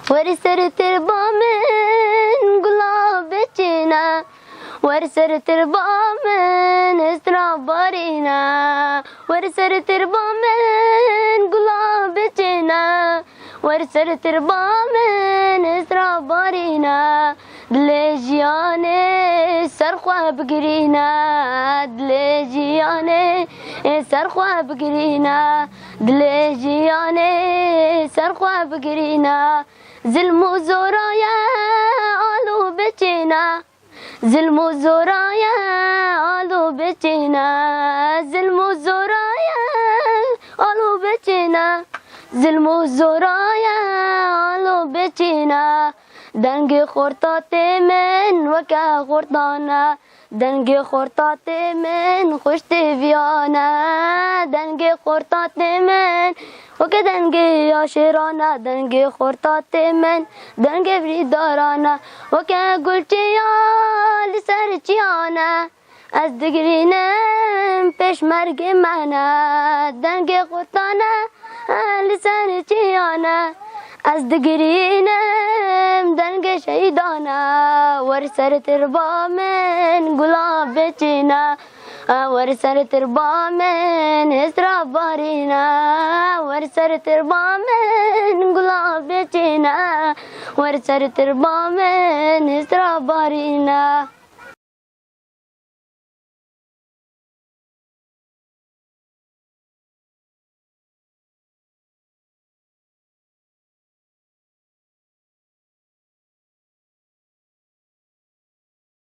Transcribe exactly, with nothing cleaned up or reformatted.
Wer ser tirba min gula biçîne, wer ser tirba min hêstra barîne, wer ser tirba min gula biçîne, wer ser tirba min hêstra barîne. Dilê jiyanê ser xwe bigirîne, dilê jiyanê ser xwe bigirîne, dilê jiyanê ser xwe bigirîne. Zilm û zoraye alo biçîne, zilm û zoraye alo biçîne, zilm û zoraye alo biçîne, zilm û zoraye alo biçîne. Dengê xortatê min weke xortan e, dengê xortatê min xweş têviyan e, dengê xortatê min weke dengê aşêran e, dengê xortatê min dengê birîdaran e, weke gulçiya li ser çiyan e. Ez digirînim pêşmergê me ne, dengê xortan e li ser çiyan e. Ez digirînim dengê şehîdan e, wer ser tirba min gula biçîne, wer ser tirba min hêstra barîne, wer ser tirba min gula biçîne, wer ser tirba min hêstra barîne.